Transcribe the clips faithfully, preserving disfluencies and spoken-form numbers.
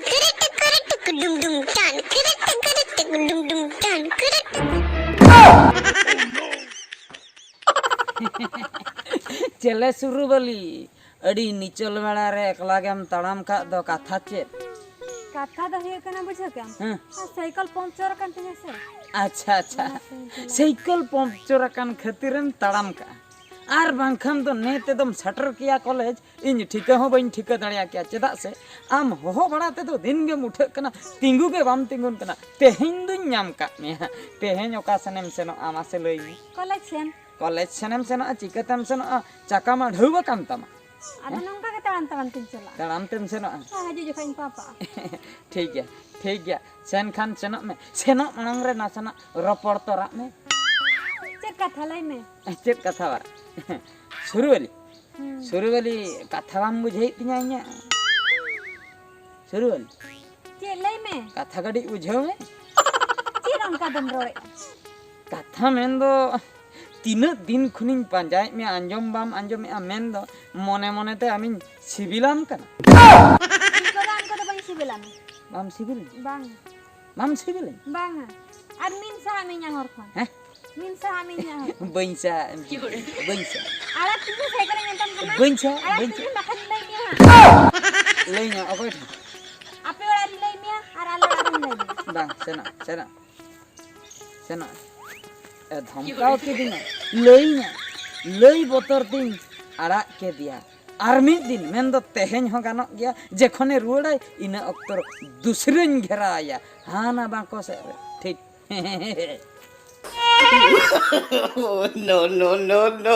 ᱠᱩᱨᱩᱴᱩᱠ ᱠᱩᱨᱩᱴᱩᱠ ᱰᱩᱢ ᱰᱩᱢ ᱴᱟᱱ, ᱠᱩᱨᱩᱴᱩᱠ ᱠᱩᱨᱩᱴᱩᱠ ᱰᱩᱢ ᱰᱩᱢ ᱴᱟᱱ, ᱠᱩᱨᱩᱴᱩᱠ᱾ ᱪᱮᱞᱮ ᱥᱩᱨᱩᱵᱟᱹᱞᱤ, ᱟᱹᱰᱤ ᱱᱤᱪᱚᱞ ᱵᱮᱲᱟ ᱨᱮ ᱮᱠᱞᱟ ᱜᱮᱢ ᱛᱟᱲᱟᱢ ᱠᱟᱜ ᱫᱚ, ᱠᱟᱛᱷᱟ ᱪᱮᱫ? ᱠᱟᱛᱷᱟ ᱫᱚ ᱦᱩᱭᱩᱜ ᱠᱟᱱᱟ, ᱵᱩᱡᱷᱟᱹᱣ ᱠᱮᱜᱼᱟᱢ? ᱦᱮᱸ᱾ ᱟᱨ ᱥᱟᱭᱠᱮᱞ ᱯᱚᱢᱪᱚᱨ ᱟᱠᱟᱱ ᱛᱤᱧᱟ ᱥᱮ᱾ ᱟᱪᱪᱷᱟ, ᱟᱪᱪᱷᱟ᱾ ᱚᱱᱟᱛᱮᱧ ᱪᱟᱞᱟᱜ ᱥᱟᱭᱠᱮᱞ ᱯᱚᱢᱪᱚᱨ ᱟᱠᱟᱱ ᱠᱷᱟᱹᱛᱤᱨᱮᱢ ᱛᱟᱲᱟᱢ ᱠᱟᱜᱼᱟ, ᱟᱨ ᱵᱟᱝᱠᱷᱟᱱ ᱫᱚ ᱱᱮ ᱛᱮᱫᱚᱢ ᱥᱮᱴᱮᱨ ᱠᱮᱭᱟ ᱠᱚᱞᱮᱡᱽ᱾ ᱤᱧ ᱴᱷᱤᱠᱟᱹ ᱦᱚᱸ ᱵᱟᱹᱧ ᱴᱷᱤᱠᱟᱹ ᱫᱟᱲᱮᱭᱟ ᱠᱮᱭᱟ, ᱪᱮᱫᱟᱜ ᱥᱮ ᱟᱢ ᱦᱚᱦᱚ ᱵᱟᱲᱟ ᱛᱮᱫᱚ ᱫᱤᱱ ᱜᱮᱢ ᱩᱴᱷᱟᱹᱜ ᱠᱟᱱᱟ, ᱛᱤᱸᱜᱩ ᱜᱮ ᱵᱟᱢ ᱛᱤᱸᱜᱩᱱ ᱠᱟᱱᱟ᱾ ᱛᱮᱦᱮᱧ ᱫᱩᱧ ᱧᱟᱢ ᱠᱟᱜ ᱢᱮᱭᱟ᱾ ᱛᱮᱦᱮᱧ ᱚᱠᱟ ᱥᱮᱱᱮᱢ ᱥᱮᱱᱚᱜᱼᱟ, ᱢᱟᱥᱮ ᱞᱟᱹᱭ ᱢᱮ᱾ ᱠᱚᱞᱮᱡᱽ ᱥᱮᱱ᱾ ᱠᱚᱞᱮᱡᱽ ᱥᱮᱱᱮᱢ ᱥᱮᱱᱚᱜᱼᱟ, ᱪᱤᱠᱟᱹᱛᱮᱢ ᱥᱮᱱᱚᱜᱼᱟ? ᱪᱟᱠᱟ ᱢᱟ ᱰᱷᱟᱹᱣ ᱟᱠᱟᱱ ᱛᱟᱢᱟ᱾ ᱟᱫᱚ ᱦᱮᱸ? ᱱᱚᱝᱠᱟ ᱜᱮ ᱛᱟᱲᱟᱢ ᱛᱟᱲᱟᱢ ᱛᱤᱧ ᱪᱟᱞᱟᱜᱼᱟ᱾ ᱛᱟᱲᱟᱢ ᱛᱮᱢ ᱥᱮᱱᱚᱜᱼᱟ? ᱦᱮᱸ, ᱦᱤᱡᱩᱜ ᱡᱚᱠᱷᱚᱡ ᱤᱧ ᱯᱟᱯᱟᱜᱼᱟ᱾ ᱴᱷᱤᱠ ᱜᱮᱭᱟ, ᱴᱷᱤᱠ ᱜᱮᱭᱟ, ᱥᱮᱱ ᱠᱷᱟᱱ ᱥᱮᱱᱚᱜ ᱢᱮ᱾ ᱥᱮᱱᱚᱜ ᱢᱟᱲᱟᱝ ᱨᱮ ᱱᱟᱥᱮᱱᱟᱜ ᱨᱚᱯᱚᱲ ᱛᱚᱨᱟᱜ ᱢᱮ᱾ ᱪᱮᱫ ᱠᱟᱛᱷᱟ, ᱞᱟᱹᱭ ᱢᱮ᱾ ᱪᱮᱫ ᱠᱟᱛᱷᱟ ᱵᱟᱝ? ᱥᱩᱨᱩᱣᱟᱹᱞᱤ, ᱦᱩᱸ᱾ ᱥᱩᱨᱩᱣᱟᱹᱞᱤ, ᱠᱟᱛᱷᱟ ᱵᱟᱢ ᱵᱩᱡᱷᱟᱹᱣᱮᱫ ᱛᱤᱧᱟᱹ ᱤᱧᱟᱹᱜ? ᱥᱩᱨᱩᱣᱟᱹᱞᱤ, ᱪᱮᱫ, ᱞᱟᱹᱭ ᱢᱮ᱾ ᱠᱟᱛᱷᱟ ᱠᱟᱹᱴᱤᱡ ᱵᱩᱡᱷᱟᱹᱣ ᱢᱮ᱾ ᱪᱮᱫ ᱚᱱᱠᱟ ᱫᱚᱢ ᱨᱚᱲᱮᱫᱼᱟ? ᱠᱟᱛᱷᱟ ᱢᱮᱱᱫᱚ, ᱛᱤᱱᱟᱹᱜ ᱫᱤᱱ ᱠᱷᱚᱱᱤᱧ ᱯᱟᱸᱡᱟᱭᱮᱫ ᱢᱮᱭᱟ, ᱟᱸᱡᱚᱢ ᱵᱟᱢ ᱟᱸᱡᱚᱢᱮᱫᱼᱟ, ᱢᱮᱱᱫᱚ ᱢᱚᱱᱮ ᱢᱚᱱᱮᱛᱮ ᱟᱢᱤᱧ ᱥᱤᱵᱤᱞᱟᱢ ᱠᱟᱱᱟ᱾ ᱤᱧ ᱠᱚᱫᱚ ᱟᱢ ᱠᱚᱫᱚ ᱵᱟᱹᱧ ᱥᱤᱵᱤᱞᱟᱢᱟ᱾ ᱵᱟᱢ ᱥᱤᱵᱤᱞᱤᱧ? ᱵᱟᱝ᱾ ᱵᱟᱢ ᱥᱤᱵᱤᱞᱤᱧ? ᱵᱟᱝᱟ᱾ ᱟᱨ ᱢᱤᱫ ᱥᱟᱦᱟᱜ ᱢᱤᱧ ᱟᱸᱜᱚᱨ ᱠᱷᱚᱱ᱾ ᱦᱮᱸ? ᱢᱤᱫ ᱥᱟᱦᱟᱜ ᱢᱤᱧ ᱟᱸᱜᱚᱨ ᱠᱷᱚᱱ᱾ ᱵᱟᱹᱧ ᱥᱟᱦᱟᱜ ᱮᱢ ᱪᱮᱫ? ᱵᱟᱹᱧ ᱥᱟᱦᱟᱜ᱾ ᱟᱲᱟᱜ ᱛᱤᱧ ᱢᱮ ᱥᱟᱭᱠᱮᱞ ᱤᱧ ᱢᱮᱛᱟᱢ ᱠᱟᱱᱟ᱾ ᱵᱟᱹᱧ ᱥᱟᱦᱟᱜ, ᱟᱲᱟᱜ ᱵᱟᱹᱧ ᱛᱤᱧ ᱢᱮ, ᱥᱟᱦᱟᱜ᱾ ᱵᱟᱠᱷᱟᱱ ᱞᱟᱹᱭ ᱢᱮᱭᱟ ᱦᱟᱸᱜ᱾ ᱞᱟᱹᱭ ᱢᱮ, ᱚᱠᱚᱭ ᱴᱷᱮᱱ? ᱟᱯᱮ ᱚᱲᱟᱜ ᱨᱤᱧ ᱞᱟᱹᱭ ᱢᱮᱭᱟ ᱟᱨ ᱟᱞᱮ ᱚᱲᱟᱜ ᱨᱤᱧ ᱞᱟᱹᱭ ᱢᱮᱭᱟ᱾ ᱵᱟᱝ, ᱥᱮᱱᱚᱜ, ᱥᱮᱱᱚᱜ, ᱥᱮᱱᱚᱜ᱾ ᱮ, ᱫᱷᱚᱢᱠᱟᱣ ᱠᱤᱫᱤᱧᱟ᱾ ᱞᱟᱹᱭ ᱢᱮ, ᱞᱟᱹᱭ ᱵᱚᱛᱚᱨ ᱛᱤᱧ ᱟᱲᱟᱜ ᱠᱮᱫᱮᱭᱟ᱾ ᱟᱨ ᱢᱤᱫ ᱫᱤᱱ, ᱢᱮᱱᱫᱚ ᱛᱮᱦᱮᱧ ᱦᱚᱸ ᱜᱟᱱᱚᱜ ᱜᱮᱭᱟ, ᱡᱮᱠᱷᱚᱱᱮ ᱨᱩᱣᱟᱹᱲᱟᱭ, ᱤᱱᱟᱹ ᱚᱠᱛᱚ ᱫᱩᱥᱨᱟᱹᱧ ᱜᱷᱮᱨᱟᱣᱟᱭᱟ, ᱦᱟᱱᱟ ᱵᱟᱸᱠᱚ ᱥᱮᱫ ᱨᱮ᱾ ᱴᱷᱤᱠ᱾ No, no, no, no.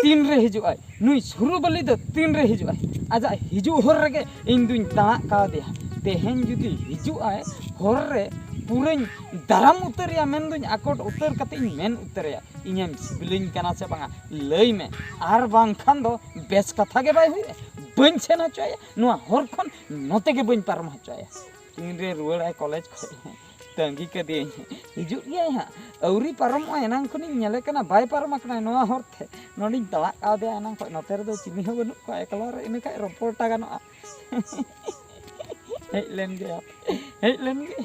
ᱛᱤᱱᱨᱮ ᱦᱤᱡᱩᱜᱼᱟᱭ ᱱᱩᱭ ᱥᱩᱨᱩᱵᱟᱹᱞᱤ ᱫᱚ, ᱛᱤᱱᱨᱮ ᱦᱤᱡᱩᱜᱼᱟᱭ? ᱟᱡᱟᱜ ᱦᱤᱡᱩᱜ ᱦᱚᱨ ᱨᱮᱜᱮ ᱤᱧ ᱫᱩᱧ ᱛᱟᱲᱟᱜ ᱠᱟᱣᱫᱮᱭᱟ᱾ ᱛᱮᱦᱮᱧ ᱡᱩᱫᱤ ᱦᱤᱡᱩᱜᱼᱟᱭ, ᱦᱚᱨ ᱨᱮ ᱯᱩᱨᱟᱹᱧ ᱫᱟᱨᱟᱢ ᱩᱛᱟᱹᱨᱮᱭᱟ, ᱢᱮᱱᱫᱩᱧ ᱟᱠᱚᱴ ᱩᱛᱟᱹᱨ ᱠᱟᱛᱮ ᱤᱧ ᱢᱮᱱ ᱩᱛᱟᱹᱨᱮᱭᱟ, ᱤᱧᱮᱢ ᱥᱤᱵᱤᱞᱤᱧ ᱠᱟᱱᱟ ᱥᱮ ᱵᱟᱝᱟ, ᱞᱟᱹᱭ ᱢᱮ᱾ ᱟᱨ ᱵᱟᱝᱠᱷᱟᱱ ᱫᱚ ᱵᱮᱥ ᱠᱟᱛᱷᱟ ᱜᱮ ᱵᱟᱭ ᱦᱩᱭᱩᱜᱼᱟ, ᱵᱟᱹᱧ ᱥᱮᱱ ᱦᱚᱪᱚᱭᱟ, ᱱᱚᱣᱟ ᱦᱚᱨ ᱠᱷᱚᱱ ᱱᱚᱛᱮ ᱜᱮ ᱵᱟᱹᱧ ᱯᱟᱨᱚᱢ ᱦᱚᱪᱚᱭᱟ᱾ ᱛᱤᱱᱨᱮ ᱨᱩᱣᱟᱹᱲᱟᱭ ᱠᱚᱞᱮᱡᱽ ᱠᱷᱚᱱ, ᱛᱟᱺᱜᱤ ᱠᱟᱫᱮᱭᱟᱹᱧ, ᱦᱤᱡᱩᱜ ᱜᱮᱭᱟᱭ ᱦᱟᱸᱜ᱾ ᱟᱹᱣᱨᱤ ᱯᱟᱨᱚᱢᱚᱜᱼᱟ, ᱮᱱᱟᱝ ᱠᱷᱚᱱᱤᱧ ᱧᱮᱞᱮ ᱠᱟᱱᱟ, ᱵᱟᱭ ᱯᱟᱨᱚᱢ ᱟᱠᱟᱱᱟ ᱱᱚᱣᱟ ᱦᱚᱨ ᱛᱮ᱾ ᱱᱚᱸᱰᱮᱧ ᱛᱟᱲᱟᱜ ᱠᱟᱣᱫᱮᱭᱟ ᱮᱱᱟᱝ ᱠᱷᱚᱱ, ᱱᱚᱛᱮ ᱨᱮᱫᱚ ᱪᱤᱞᱤ ᱦᱚᱸ ᱵᱟᱹᱱᱩᱜ ᱠᱚᱣᱟ, ᱮᱠᱞᱟ ᱨᱮ, ᱤᱱᱟᱹ ᱠᱷᱟᱡ ᱨᱚᱯᱚᱲᱴᱟ ᱜᱟᱱᱚᱜᱼᱟ᱾ ᱦᱮᱡ ᱞᱮᱱ ᱜᱮ, ᱦᱮᱡ ᱞᱮᱱ ᱜᱮ᱾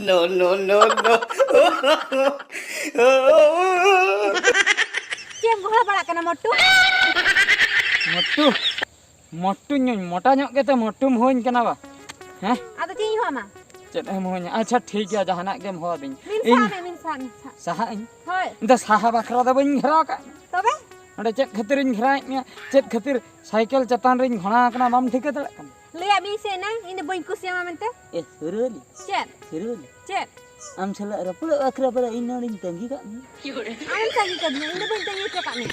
No, no, no, no. ᱪᱮᱫ ᱮᱢ ᱜᱚᱦᱚᱲ ᱵᱟᱲᱟᱜ ᱠᱟᱱᱟ, ᱢᱚᱴᱴᱩ? ᱢᱚᱴᱴᱩ? ᱢᱚᱴᱴᱩ ᱧᱚᱜ, ᱢᱚᱴᱟ ᱧᱚᱜ ᱜᱮᱛᱚ ᱢᱚᱴᱴᱩᱢ ᱦᱳᱭ ᱠᱟᱱᱟ ᱵᱟ? ᱦᱮᱸ? ᱟᱫᱚ ᱪᱮᱫ ᱤᱧ ᱦᱚᱦᱚ ᱟᱢᱟ? ᱪᱮᱫ ᱮᱢ ᱦᱳᱭᱟ? ᱟᱪᱪᱷᱟ, ᱴᱷᱤᱠ ᱜᱮᱭᱟ, ᱡᱟᱦᱟᱱᱟᱜ ᱜᱮᱢ ᱦᱚᱦᱚ ᱟᱹᱫᱤᱧ᱾ ᱢᱤᱱ ᱤᱧ ᱥᱟᱦᱟᱜ ᱢᱮ, ᱢᱤᱱ ᱥᱟᱦᱟᱜ, ᱢᱤᱱ ᱥᱟᱦᱟᱜ᱾ ᱥᱟᱦᱟᱜ ᱟᱹᱧ? ᱦᱳᱭ᱾ ᱤᱧ ᱫᱚ ᱥᱟᱦᱟ ᱵᱟᱠᱷᱨᱟ ᱫᱚ ᱵᱟᱹᱧ ᱜᱷᱮᱨᱟᱣ ᱟᱠᱟᱫ ᱢᱮᱭᱟ᱾ ᱛᱚᱵᱮ? ᱚᱸᱰᱮ ᱪᱮᱫ ᱠᱷᱟᱹᱛᱤᱨᱤᱧ ᱜᱷᱮᱨᱟᱣᱮᱫ ᱢᱮᱭᱟ? ᱪᱮᱫ ᱠᱷᱟᱹᱛᱤᱨ ᱥᱟᱭᱠᱮᱞ ᱪᱮᱛᱟᱱ ᱨᱤᱧ ᱜᱷᱚᱲᱟ ᱟᱠᱟᱱᱟ, ᱵᱟᱢ ᱴᱷᱤᱠᱟᱹ ᱫᱟᱲᱮᱭᱟᱜ ᱠᱟᱱᱟ? ᱞᱟᱹᱭᱟᱫ ᱢᱤᱭᱟᱹᱧ ᱥᱮ ᱮᱱᱟᱝ, ᱤᱧ ᱫᱚ ᱵᱟᱹᱧ ᱠᱩᱥᱤᱭᱟᱢᱟ ᱢᱮᱱᱛᱮ᱾ ᱮ, ᱥᱩᱨᱟᱹᱞᱤ᱾ ᱪᱮᱫ? ᱥᱩᱨᱟᱹᱞᱤ᱾ ᱪᱮᱫ? ᱟᱢ ᱥᱟᱞᱟᱜ ᱨᱚᱯᱚᱲᱚᱜ ᱵᱟᱠᱷᱨᱟ ᱯᱟᱞᱮ ᱤᱧ ᱱᱚᱰᱮᱧ ᱛᱟᱺᱜᱤ ᱠᱟᱜ ᱢᱮᱭᱟ᱾ ᱟᱢᱮᱢ ᱛᱟᱺᱜᱤ ᱠᱟᱫᱤᱧᱟ, ᱤᱧ ᱫᱚ ᱵᱟᱹᱧ ᱛᱟᱺᱜᱤ ᱦᱚᱪᱚ ᱠᱟᱜ ᱢᱮᱭᱟ᱾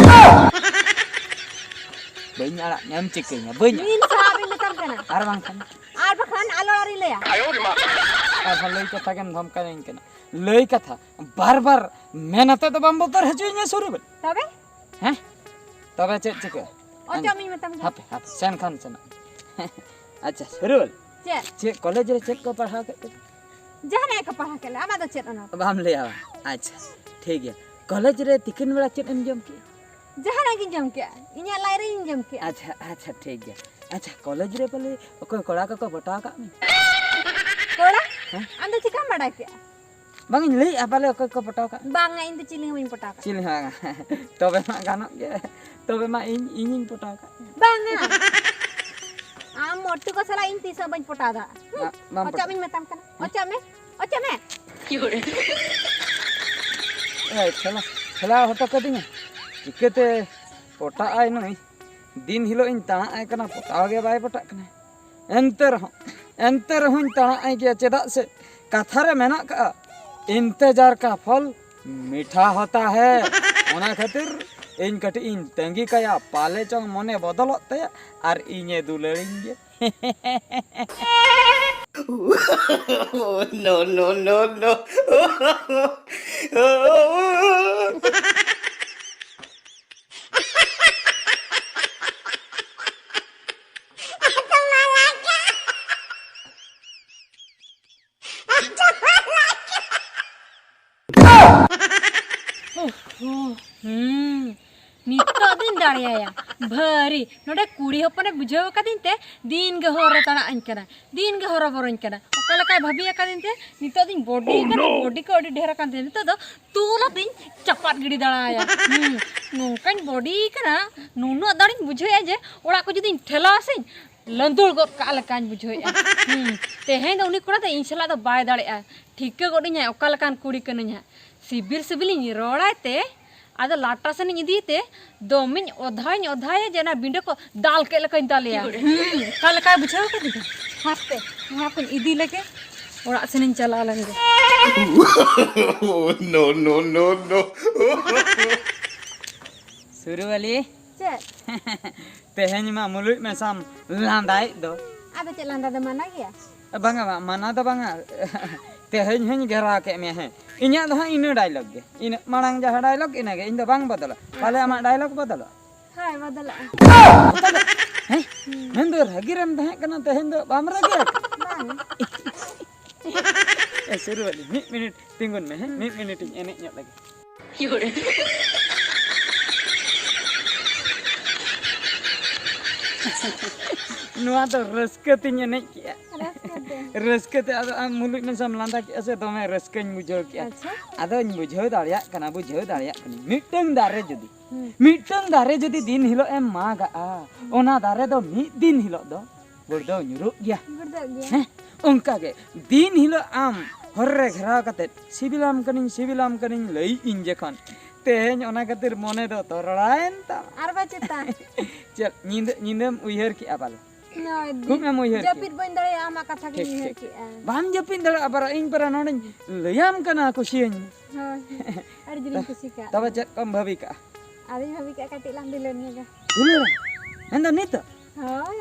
ᱵᱟᱹᱧ ᱟᱲᱟᱜ ᱢᱮᱭᱟ, ᱮᱢ ᱪᱤᱠᱟᱹᱧᱟ? ᱵᱟᱹᱧ ᱟᱲᱟᱜ᱾ ᱢᱤᱱ ᱥᱟᱦᱟᱵ ᱤᱧ ᱢᱮᱛᱟᱢ ᱠᱟᱱᱟ᱾ ᱟᱨ ᱵᱟᱝᱠᱷᱟᱱ? ᱟᱨ ᱵᱟᱠᱷᱟᱱ ᱟᱞᱚ ᱟᱨᱤᱧ ᱞᱟᱹᱭᱟ᱾ ᱟᱨᱦᱚᱸ ᱞᱟᱹᱭ ᱠᱟᱛᱷᱟ ᱜᱮᱢ ᱫᱷᱚᱢᱠᱟᱣᱤᱧ ᱠᱟᱱᱟ᱾ ᱞᱟᱹᱭ ᱠᱟᱛᱷᱟ ᱵᱟᱨ ᱵᱟᱨ ᱢᱮᱱ ᱟᱛᱮ ᱫᱚ ᱵᱟᱢ ᱵᱚᱛᱚᱨ ᱦᱚᱪᱚᱧᱟ, ᱥᱩᱨᱩᱵᱮᱞ᱾ ᱛᱚᱵᱮ? ᱦᱮᱸ? ᱛᱚᱵᱮ ᱪᱮᱫ ᱪᱤᱠᱟᱹ? ᱚᱪᱚᱜ ᱢᱤᱧ ᱢᱮᱛᱟᱢ ᱠᱟᱱᱟ᱾ ᱦᱟᱯᱮ, ᱦᱟᱯᱮ, ᱥᱮᱱ ᱠᱷᱟᱱ ᱥᱮᱱᱚᱜ᱾ ᱟᱪᱪᱷᱟ, ᱥᱩᱨᱩᱵᱮᱞ᱾ ᱪᱮᱫ? ᱪᱮᱫ ᱠᱚᱞᱮᱡᱽ ᱨᱮ ᱪᱮᱫ ᱠᱚ ᱯᱟᱲᱦᱟᱣ ᱠᱮᱫ ᱯᱮ? ᱡᱟᱦᱟᱱᱟᱜ ᱜᱮᱠᱚ ᱯᱟᱲᱦᱟᱣ ᱠᱮᱫ ᱞᱮ, ᱟᱢᱟᱜ ᱫᱚ ᱪᱮᱫ ᱚᱱᱟ? ᱵᱟᱢ ᱞᱟᱹᱭᱟ ᱵᱟᱝ? ᱟᱪᱪᱷᱟ, ᱴᱷᱤᱠ ᱜᱮᱭᱟ᱾ ᱠᱚᱞᱮᱡᱽ ᱨᱮ ᱛᱤᱠᱤᱱ ᱵᱮᱲᱟ ᱪᱮᱫ ᱮᱢ ᱡᱚᱢ ᱠᱮᱜᱼᱟ? ᱡᱟᱦᱟᱱᱟᱜ ᱜᱤᱧ ᱡᱚᱢ ᱠᱮᱜᱼᱟ, ᱤᱧᱟᱹᱜ ᱞᱟᱡ ᱨᱮᱧ ᱡᱚᱢ ᱠᱮᱜᱼᱟ᱾ ᱟᱪᱪᱷᱟ, ᱟᱪᱪᱷᱟ, ᱴᱷᱤᱠ ᱜᱮᱭᱟ᱾ ᱟᱪᱪᱷᱟ, ᱠᱚᱞᱮᱡᱽ ᱨᱮ ᱯᱟᱞᱮ ᱚᱠᱚᱭ ᱠᱚᱲᱟ ᱠᱚᱠᱚ ᱯᱚᱴᱟᱣ ᱟᱠᱟᱫ ᱢᱮ? ᱠᱚᱲᱟ? ᱦᱮᱸ? ᱟᱢ ᱫᱚ ᱪᱤᱠᱟᱢ ᱵᱟᱰᱟᱭ ᱠᱮᱜᱼᱟ? ᱵᱟᱝ ᱤᱧ ᱞᱟᱹᱭᱮᱜᱼᱟ, ᱯᱟᱞᱮ ᱚᱠᱚᱭ ᱠᱚ ᱯᱚᱴᱟᱣ ᱠᱟᱜ? ᱵᱟᱝᱟ, ᱤᱧ ᱫᱚ ᱪᱤᱞᱤ ᱦᱚᱸ ᱵᱟᱹᱧ ᱯᱚᱴᱟᱣ ᱠᱟᱜ᱾ ᱪᱤᱞᱤ ᱦᱚᱸ ᱵᱟᱝᱟ᱾ ᱛᱚᱵᱮ ᱢᱟ ᱜᱟᱱᱚᱜ ᱜᱮ᱾ ᱛᱚᱵᱮ ᱢᱟ ᱤᱧ, ᱤᱧᱤᱧ ᱯᱚᱴᱟᱣ ᱠᱟᱜ᱾ ᱵᱟᱝᱟ᱾ ᱟᱢ ᱢᱚᱴᱩ ᱠᱚ ᱥᱟᱞᱟᱜ ᱤᱧ ᱛᱤᱥ ᱦᱚᱸ ᱵᱟᱹᱧ ᱯᱚᱴᱟᱣ ᱫᱟ᱾ ᱦᱩᱸ, ᱵᱟ-, ᱵᱟᱢ ᱚᱪᱚᱜ ᱯᱚᱴᱟᱣ᱾ ᱢᱤᱧ ᱢᱮᱛᱟᱢ ᱠᱟᱱᱟ᱾ ᱦᱮᱸ? ᱚᱪᱚᱜ ᱢᱮ᱾ ᱚᱪᱚᱜ ᱢᱮ᱾ ᱮᱭ, ᱴᱷᱮᱞᱟ, ᱴᱷᱮᱞᱟᱣ ᱦᱚᱴᱚ ᱠᱟᱹᱫᱤᱧᱟ᱾ ᱪᱤᱠᱟᱹᱛᱮ ᱯᱚᱴᱟᱜ ᱟᱭ ᱱᱩᱭ? ᱫᱤᱱ ᱦᱤᱞᱳᱜ ᱤᱧ ᱛᱟᱬᱟᱜ ᱟᱭ ᱠᱟᱱᱟ, ᱯᱚᱴᱟᱣ ᱜᱮ ᱵᱟᱭ ᱯᱚᱴᱟᱜ ᱠᱟᱱᱟ᱾ ᱮᱱᱛᱮ ᱨᱮᱦᱚᱸ, ᱮᱱᱛᱮ ᱨᱮᱦᱚᱸᱧ ᱛᱟᱬᱟᱜ ᱟᱭ ᱜᱮᱭᱟ᱾ ᱪᱮᱫᱟᱜ ᱥᱮ ᱠᱟᱛᱷᱟ ᱨᱮ ᱢᱮᱱᱟᱜ ᱠᱟᱜᱼᱟ, "ᱤᱱᱛᱮᱡᱟᱨ ᱠᱟ ᱯᱷᱚᱞ ᱢᱤᱴᱷᱟ ᱦᱳᱛᱟ ᱦᱮ᱾" ᱚᱱᱟ ᱠᱷᱟᱹᱛᱤᱨ ᱤᱧ ᱠᱟᱹᱴᱤᱡ ᱤᱧ ᱛᱟᱺᱜᱤ ᱠᱟᱭᱟ, ᱯᱟᱞᱮ ᱪᱚᱝ ᱢᱚᱱᱮ ᱵᱚᱫᱚᱞᱚᱜ ᱛᱟᱭᱟ ᱟᱨ ᱤᱧᱮ ᱫᱩᱞᱟᱹᱲᱤᱧ ᱜᱮ᱾ No, no, no, no. ᱦᱩᱸ, ᱱᱤᱛᱚᱜ ᱫᱚᱧ ᱫᱟᱲᱮᱭᱟᱭᱟ᱾ ᱵᱷᱟᱹᱨᱤ ᱱᱚᱰᱮ ᱠᱩᱲᱤ ᱦᱚᱯᱚᱱᱮ ᱵᱩᱡᱷᱟᱹᱣ ᱟᱠᱟᱫᱤᱧ ᱛᱮ ᱫᱤᱱ ᱜᱮ ᱦᱚᱨ ᱨᱮ ᱛᱟᱲᱟᱜ ᱟᱹᱧ ᱠᱟᱱᱟ, ᱫᱤᱱ ᱜᱮ ᱦᱚᱨᱚᱵᱚᱨᱚᱧ ᱠᱟᱱᱟ᱾ ᱚᱠᱟ ᱞᱮᱠᱟᱭ ᱵᱷᱟᱹᱵᱤ ᱟᱠᱟᱫᱤᱧ ᱛᱮ ᱱᱤᱛᱚᱜ ᱫᱚᱧ ᱵᱚᱰᱤ ᱠᱟᱱᱟ, ᱵᱚᱰᱤ ᱠᱚ ᱟᱹᱰᱤ ᱰᱷᱮᱨ ᱟᱠᱟᱱ ᱛᱤᱧᱟ᱾ ᱱᱤᱛᱚᱜ ᱫᱚ ᱛᱩᱞ ᱟᱛᱤᱧ ᱪᱟᱯᱟᱫ ᱜᱤᱰᱤ ᱫᱟᱲᱮᱭᱟ᱾ ᱦᱩᱸ, ᱱᱚᱝᱠᱟᱧ ᱵᱚᱰᱤ ᱠᱟᱱᱟ, ᱱᱩᱱᱟᱹᱜ ᱫᱟᱲᱮᱧ ᱵᱩᱡᱷᱟᱹᱣᱮᱫᱼᱟ ᱡᱮ ᱚᱲᱟᱜ ᱠᱚ ᱡᱩᱫᱤᱧ ᱴᱷᱮᱞᱟᱣᱟ ᱥᱮᱧ ᱞᱟᱹᱸᱫᱩᱲ ᱜᱚᱫ ᱠᱟᱜ ᱞᱮᱠᱟᱧ ᱵᱩᱡᱷᱟᱹᱣᱮᱫᱼᱟ᱾ ᱦᱩᱸ, ᱛᱮᱦᱮᱧ ᱫᱚ ᱩᱱᱤ ᱠᱚᱲᱟ ᱫᱚ ᱤᱧ ᱥᱟᱞᱟᱜ ᱫᱚ ᱵᱟᱭ ᱫᱟᱲᱮᱭᱟᱜᱼᱟ᱾ ᱴᱷᱤᱠᱟᱹ ᱜᱚᱫ ᱤᱧᱟᱭ ᱚᱠᱟ ᱞᱮᱠᱟᱱ ᱠᱩᱲᱤ ᱠᱟᱹᱱᱟᱹᱧ ᱦᱟᱸᱜ᱾ ᱥᱤᱵᱤᱞ ᱥᱤᱵᱤᱞᱤᱧ ᱨᱚᱲᱟᱭ ᱛᱮ ᱟᱫᱚ ᱞᱟᱴᱟ ᱥᱮᱱᱤᱧ ᱤᱫᱤᱭᱮ ᱛᱮ ᱫᱚᱢᱮᱧ ᱚᱫᱷᱟᱧ ᱚᱫᱷᱟᱭᱟ ᱡᱮ ᱚᱱᱟ ᱵᱤᱸᱰᱟᱹ ᱠᱚ ᱫᱟᱞ ᱠᱮᱫ ᱞᱮᱠᱟᱧ ᱫᱟᱞᱮᱭᱟ᱾ ᱦᱩᱸ, ᱚᱠᱟ ᱞᱮᱠᱟᱭ ᱵᱩᱡᱷᱟᱹᱣ ᱠᱮᱫᱟ? ᱦᱟᱯᱮ, ᱱᱚᱣᱟ ᱠᱚᱧ ᱤᱫᱤ ᱞᱮᱜᱮ, ᱚᱲᱟᱜ ᱥᱮᱱᱤᱧ ᱪᱟᱞᱟᱣ ᱞᱮᱱ ᱜᱮ᱾ No, no, no, no. ᱥᱩᱨᱩᱣᱟᱞᱤ᱾ ᱪᱮᱫ? ᱛᱮᱦᱮᱧ ᱢᱟ ᱢᱩᱞᱩᱡ ᱢᱮᱥᱟᱢ ᱞᱟᱸᱫᱟᱭᱮᱫ ᱫᱚ᱾ ᱟᱫᱚ ᱪᱮᱫ, ᱞᱟᱸᱫᱟ ᱫᱚ ᱢᱟᱱᱟ ᱜᱮᱭᱟ? ᱵᱟᱝᱟ, ᱵᱟᱝ, ᱢᱟᱱᱟ ᱫᱚ ᱵᱟᱝᱟ᱾ ᱛᱮᱦᱮᱧ ᱦᱚᱧ ᱜᱷᱮᱨᱟᱣ ᱠᱮᱫ ᱢᱮᱭᱟ, ᱦᱮᱸ᱾ ᱤᱧᱟᱹᱜ ᱫᱚ ᱦᱟᱸᱜ ᱤᱱᱟᱹ ᱰᱟᱭᱞᱚᱜ ᱜᱮ᱾ ᱤᱱᱟᱹ ᱢᱟᱲᱟᱝ ᱡᱟᱦᱟᱸ ᱰᱟᱭᱞᱚᱜ, ᱤᱱᱟᱹ ᱜᱮ᱾ ᱤᱧ ᱫᱚ ᱵᱟᱝ ᱵᱚᱫᱚᱞᱚᱜ᱾ ᱯᱟᱞᱮ ᱟᱢᱟᱜ ᱰᱟᱭᱞᱚᱜ ᱵᱚᱫᱚᱞᱚᱜ? ᱦᱳᱭ, ᱵᱚᱫᱚᱞᱚᱜᱼᱟ᱾ ᱦᱮᱸ? ᱢᱮᱱᱫᱚ ᱨᱟᱹᱜᱤ ᱨᱮᱢ ᱛᱟᱦᱮᱸ ᱠᱟᱱᱟ, ᱛᱮᱦᱮᱧ ᱫᱚ ᱵᱟᱢ ᱨᱟᱹᱜᱤ ᱟᱠᱟᱱᱟ? ᱵᱟᱝ᱾ ᱮ, ᱥᱩᱨᱩᱣᱟᱞᱤ, ᱢᱤᱫ ᱢᱤᱱᱤᱴ ᱛᱤᱸᱜᱩᱱ ᱢᱮ, ᱦᱮᱸ? ᱢᱤᱫ ᱢᱤᱱᱤᱴ ᱤᱧ ᱮᱱᱮᱡ ᱧᱚᱜ ᱞᱮᱜᱮ᱾ ᱱᱚᱣᱟ ᱫᱚ ᱨᱟᱹᱥᱠᱟᱹ ᱛᱤᱧ ᱮᱱᱮᱡ ᱠᱮᱜᱼᱟ᱾ ᱨᱟᱹᱥᱠᱟᱹ ᱛᱮ᱾ ᱨᱟᱹᱥᱠᱟᱹ ᱛᱮ, ᱟᱫᱚ ᱟᱢ ᱢᱩᱞᱩᱡ ᱢᱮᱥᱟᱢ ᱞᱟᱸᱫᱟ ᱠᱮᱜᱼᱟ ᱥᱮ, ᱫᱚᱢᱮ ᱨᱟᱹᱥᱠᱟᱹᱧ ᱵᱩᱡᱷᱟᱹᱣ ᱠᱮᱜᱼᱟ᱾ ᱟᱪᱪᱷᱟ᱾ ᱟᱫᱚᱧ ᱵᱩᱡᱷᱟᱹᱣ ᱫᱟᱲᱮᱭᱟᱜ ᱠᱟᱱᱟ, ᱵᱩᱡᱷᱟᱹᱣ ᱫᱟᱲᱮᱭᱟᱜ ᱠᱟᱹᱱᱟᱹᱧ᱾ ᱢᱤᱫᱴᱟᱝ ᱫᱟᱨᱮ ᱡᱩᱫᱤ, ᱦᱩᱸ᱾ ᱢᱤᱫᱴᱟᱝ ᱫᱟᱨᱮ ᱡᱩᱫᱤ ᱫᱤᱱ ᱦᱤᱞᱳᱜ ᱮᱢ ᱢᱟᱜᱟ, ᱦᱩᱸ᱾ ᱚᱱᱟ ᱫᱟᱨᱮ ᱫᱚ ᱢᱤᱫ ᱫᱤᱱ ᱦᱤᱞᱳᱜ ᱫᱚ ᱜᱩᱲᱫᱟᱹᱣ ᱧᱩᱨᱩᱜ ᱜᱮᱭᱟ᱾ ᱜᱩᱲᱫᱟᱹᱜ ᱜᱮᱭᱟ᱾ ᱦᱮᱸ, ᱚᱱᱠᱟ ᱜᱮ ᱫᱤᱱ ᱦᱤᱞᱳᱜ ᱟᱢ ᱦᱚᱨ ᱨᱮ ᱜᱷᱮᱨᱟᱣ ᱠᱟᱛᱮ, "ᱥᱤᱵᱤᱞᱟᱢ ᱠᱟᱹᱱᱟᱹᱧ, ᱥᱤᱵᱤᱞᱟᱢ ᱠᱟᱹᱱᱟᱹᱧ" ᱞᱟᱹᱭ ᱤᱧ ᱡᱚᱠᱷᱚᱱ, ᱛᱮᱦᱮᱧ ᱚᱱᱟ ᱠᱷᱟᱹᱛᱤᱨ ᱢᱚᱱᱮ ᱫᱚ ᱛᱚᱨᱚᱲᱟᱭᱮᱱ ᱛᱟᱢᱟ᱾ ᱟᱨ ᱵᱟ ᱪᱮᱛᱟ᱾ ᱪᱮᱫ ᱧᱤᱫᱟᱹ, ᱧᱤᱫᱟᱹᱢ ᱩᱭᱦᱟᱹᱨ ᱠᱮᱜᱼᱟ ᱯᱟᱞᱮ? ᱱᱚᱜᱼᱚᱭ ᱠᱷᱩᱵ ᱮᱢ ᱩᱭᱦᱟᱹᱨ ᱡᱟᱹᱯᱤᱫ ᱠᱮᱜᱼᱟ᱾ ᱵᱟᱹᱧ ᱫᱟᱲᱮᱭᱟᱜᱼᱟ, ᱟᱢᱟᱜ ᱠᱟᱛᱷᱟ ᱜᱤᱧ ᱴᱷᱤᱠ, ᱩᱭᱦᱟᱹᱨ ᱴᱷᱤᱠ᱾ ᱠᱮᱜᱼᱟ᱾ ᱵᱟᱢ ᱡᱟᱹᱯᱤᱫ ᱫᱟᱲᱮᱭᱟᱜᱼᱟ, ᱵᱟᱨᱟ ᱤᱧ ᱯᱟᱨᱟ ᱱᱚᱰᱮᱧ ᱞᱟᱹᱭᱟᱢ ᱠᱟᱱᱟ, ᱠᱩᱥᱤᱭᱟᱹᱧ ᱢᱮ᱾ ᱦᱳᱭ, ᱟᱹᱰᱤ ᱡᱳᱨᱤᱧ ᱠᱩᱥᱤ ᱠᱟᱜ ᱛᱚᱵᱮ ᱢᱮᱭᱟ᱾ ᱪᱮᱫ ᱠᱚᱢ ᱵᱷᱟᱹᱵᱤ ᱠᱟᱜᱼᱟ? ᱟᱫᱚᱧ ᱵᱷᱟᱹᱵᱤ ᱠᱟᱜᱼᱟ, ᱠᱟᱹᱴᱤᱡ ᱞᱟᱝ ᱫᱩᱞᱟᱹᱲ ᱧᱚᱜᱟ᱾ ᱫᱩᱞᱟᱹᱲ? ᱢᱮᱱᱫᱚ ᱱᱤᱛᱚᱜ? ᱦᱳᱭ᱾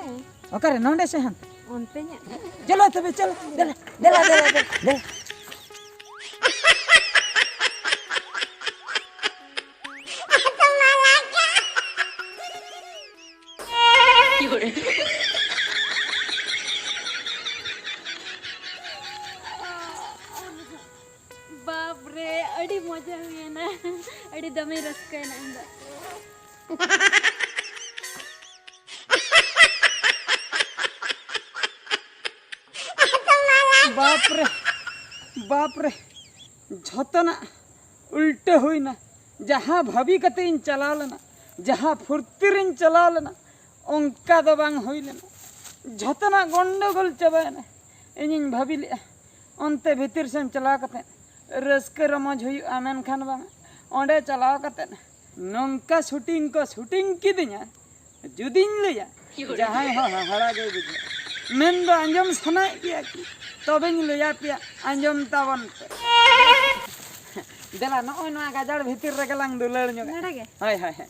ᱚᱠᱟᱨᱮ, ᱱᱚᱰᱮ ᱥᱮ ᱦᱟᱱᱛᱮ? ᱚᱱᱛᱮ ᱧᱚᱜ᱾ ᱪᱚᱞᱚ ᱛᱚᱵᱮ, ᱪᱚᱞᱚ᱾ ᱫᱮᱞᱟ, ᱫᱮᱞᱟ, ᱫᱮᱞᱟ, ᱫᱮᱞᱟ, ᱫᱮᱞᱟ᱾ ᱵᱟᱯ ᱨᱮ, ᱢᱚᱡᱟ ᱦᱩᱭᱮᱱᱟ, ᱟᱹᱰᱤ ᱫᱚᱢᱮᱧ ᱨᱟᱹᱥᱠᱟᱹᱭᱮᱱᱟ ᱤᱧ ᱫᱚ᱾ ᱵᱟᱯ ᱨᱮ, ᱵᱟᱯ ᱨᱮ, ᱡᱷᱚᱛᱚᱱᱟᱜ ᱩᱞᱴᱟᱹ ᱦᱩᱭᱱᱟ᱾ ᱡᱟᱦᱟᱸ ᱵᱷᱟᱵᱤ ᱠᱟᱛᱮ ᱤᱧ ᱪᱟᱞᱟᱣ ᱞᱮᱱᱟ, ᱡᱟᱦᱟᱸ ᱯᱷᱩᱨᱛᱤ ᱨᱤᱧ ᱪᱟᱞᱟᱣ ᱞᱮᱱᱟ, ᱚᱱᱠᱟ ᱫᱚ ᱵᱟᱝ ᱦᱩᱭ ᱞᱮᱱᱟ᱾ ᱡᱷᱚᱛᱚᱱᱟᱜ ᱜᱚᱱᱰᱚᱜᱳᱞ ᱪᱟᱵᱟᱭᱮᱱᱟ᱾ ᱤᱧᱤᱧ ᱵᱷᱟᱵᱤ ᱞᱮᱫᱼᱟ, ᱚᱱᱛᱮ ᱵᱷᱤᱛᱤᱨ ᱥᱮᱱ ᱪᱟᱞᱟᱣ ᱠᱟᱛᱮ ᱨᱟᱹᱥᱠᱟᱹ ᱨᱚᱢᱚᱡᱽ ᱦᱩᱭᱩᱜᱼᱟ, ᱢᱮᱱᱠᱷᱟᱱ ᱵᱟᱝ, ᱚᱸᱰᱮ ᱪᱟᱞᱟᱣ ᱠᱟᱛᱮ ᱱᱚᱝᱠᱟ ᱥᱩᱴᱤᱝ ᱠᱚ ᱥᱩᱴᱤᱝ ᱠᱤᱫᱤᱧᱟ, ᱡᱩᱫᱤᱧ ᱞᱟᱹᱭᱟ, ᱡᱟᱦᱟᱸᱭ ᱦᱚᱸ ᱦᱟᱦᱟᱲᱟ ᱜᱮᱭ ᱵᱩᱡᱷᱟᱹᱣᱟ᱾ ᱢᱮᱱ ᱫᱚ ᱟᱸᱡᱚᱢ ᱥᱟᱱᱟᱭᱮᱫ ᱜᱮᱭᱟ ᱠᱤ? ᱛᱚᱵᱮᱧ ᱞᱟᱹᱭᱟᱯᱮᱭᱟ, ᱟᱸᱡᱚᱢ ᱛᱟᱵᱚᱱ ᱯᱮ᱾ ᱫᱮᱞᱟ, ᱱᱚᱜᱼᱚᱭ ᱱᱚᱣᱟ ᱜᱟᱡᱟᱲ ᱵᱷᱤᱛᱤᱨ ᱨᱮᱜᱮ ᱞᱟᱝ ᱫᱩᱞᱟᱹᱲ ᱧᱚᱜᱟ᱾ ᱱᱚᱰᱮ ᱜᱮ? ᱦᱳᱭ, ᱦᱳᱭ, ᱦᱳᱭ᱾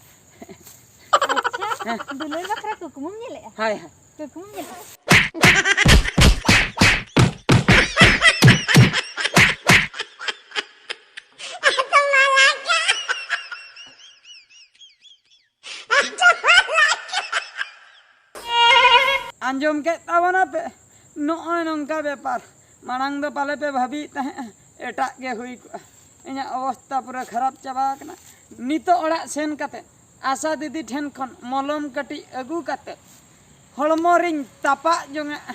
ᱟᱪᱪᱷᱟ, ᱫᱩᱞᱟᱹᱲ ᱵᱟᱠᱷᱨᱟ ᱠᱩᱠᱢᱩᱢ ᱧᱮᱞᱮᱜᱼᱟ? ᱦᱳᱭ, ᱦᱳᱭ᱾ ᱠᱩᱠᱢᱩᱢ ᱧᱮᱞᱮᱜᱼᱟ? ᱟᱸᱡᱚᱢ ᱠᱮᱫ ᱛᱟᱵᱚᱱᱟᱯᱮ, ᱱᱚᱜᱼᱚᱭ ᱱᱚᱝᱠᱟ ᱵᱮᱯᱟᱨ᱾ ᱢᱟᱲᱟᱝ ᱫᱚ ᱯᱟᱞᱮ ᱯᱮ ᱵᱷᱟᱹᱵᱤᱭᱮᱫ ᱛᱟᱦᱮᱸᱫᱼᱟ ᱮᱴᱟᱜ ᱜᱮ ᱦᱩᱭ ᱠᱚᱜᱼᱟ᱾ ᱤᱧᱟᱹᱜ ᱚᱵᱚᱥᱛᱟ ᱯᱩᱨᱟᱹ ᱠᱷᱟᱨᱟᱯ ᱪᱟᱵᱟ ᱟᱠᱟᱱᱟ᱾ ᱱᱤᱛᱚᱜ ᱚᱲᱟᱜ ᱥᱮᱱ ᱠᱟᱛᱮ ᱟᱥᱟ ᱫᱤᱫᱤ ᱴᱷᱮᱱ ᱠᱷᱚᱱ ᱢᱚᱞᱚᱢ ᱠᱟᱹᱴᱤᱡ ᱟᱹᱜᱩ ᱠᱟᱛᱮ ᱦᱚᱲᱢᱚ ᱨᱤᱧ ᱛᱟᱯᱟᱜ ᱡᱚᱝᱟᱜᱼᱟ᱾